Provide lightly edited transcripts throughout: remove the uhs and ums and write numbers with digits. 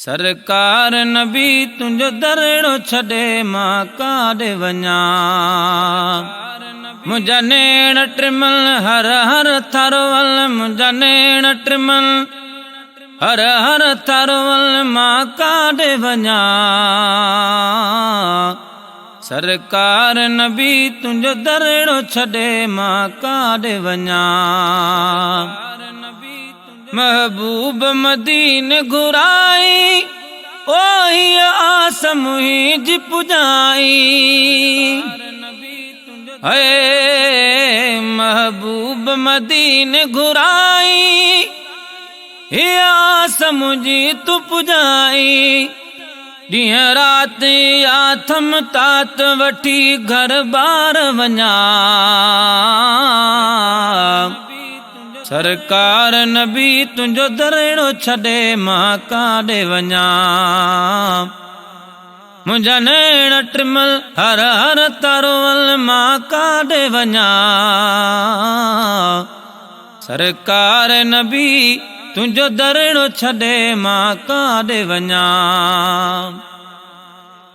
سرڪار نبي تنهنجو درڙو ڇڏي مان ڪاڏي وڃان. منهنجا نيڻ ٽمن هر هر ٿرول، منهنجا نيڻ ٽمن هر هر ٿرول، مان ڪاڏي وڃان. سرڪار نبي تنهنجو درڙو ڇڏي مان ڪاڏي وڃان. محبوب مدين گهرائي، او هيء آس منهنجي پڄائي. اي محبوب مدين گهرائي، هيء آس منهنجي تون پڄائي. ڏينهن رات يا ٿم تات وٺي گهر ٻار وڃان. سرڪار نبي تنهنجو درڙو ڇڏي مان ڪاڏي وڃان. منهنجا نيڻ ٽمل هر هر ترول، مان ڪاڏي وڃان. سرڪار نبي تنهنجو درڙو ڇڏي مان ڪاڏي وڃان.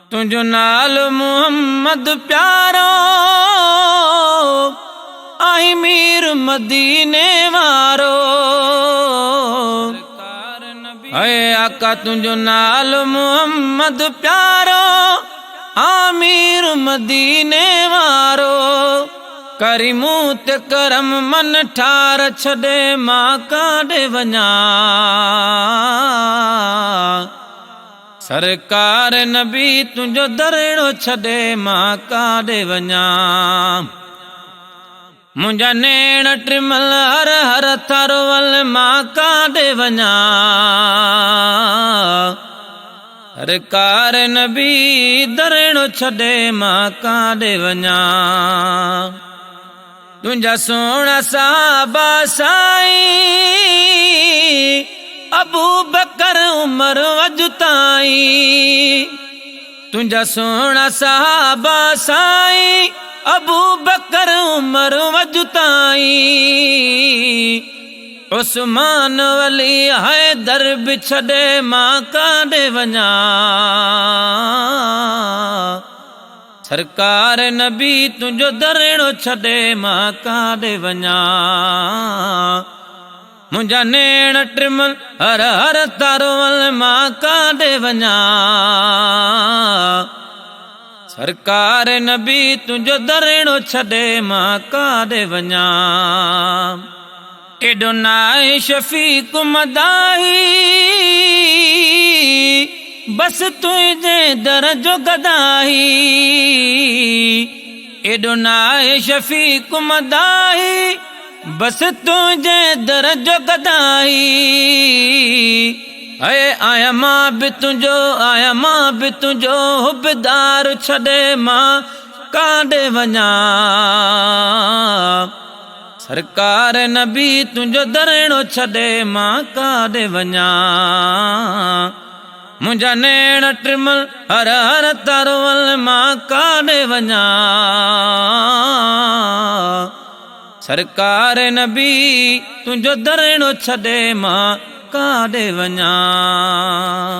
تنهنجو نالو محمد پيارو، آهين مير مديني وارو. اي آقا تنهنجو نالو محمد پيارو، آمير مديني وارو. ڪري مون تي ڪرم من ٺار ڇڏي مان ڪاڏي وڃان. سرڪار نبي تنهنجو درڙو ڇڏي مان ڪاڏي وڃان. منهنجا نيڻ ٽمل هر هر ٿرول، مان ڪاڏي وڃان. سرڪار نبي درڙو ڇڏي مان ڪاڏي وڃان. تنهنجا سهڻا صحابه سائين، ابو بڪر عمر اڄ تائين. تنهنجا سهڻا صحابه سائين، ابو بڪر عمر اڄ تائين. عثمان ولي حيدر به ڇڏي مان ڪاڏي وڃان. سرڪار نبي تنهنجو درڙو ڇڏي مان ڪاڏي وڃان. منهنجا نيڻ ٽمل هر هر ترول، مان ڪاڏي وڃان. سرڪار نبي تنهنجو درڙو ڇڏي مان ڪاڏي وڃان. ايڏو ناهي شفيق مداحي، بس تنهنجي در جو گداهي. ايڏو ناهي شفيق مداحي، بس تنهنجي در جو گداهي. اي آهيان مان به تنهنجو، آهيان مان به تنهنجو حبدار، ڇڏي مان ڪاڏي وڃان. سرڪار نبي تنهنجو درڙو ڇڏي مان ڪاڏي وڃان. منهنجا نيڻ ٽمل هر هر ترول، مان ڪاڏي وڃان. سرڪار نبي تنهنجو درڙو ڇڏي مان ڪاڏي وڃان.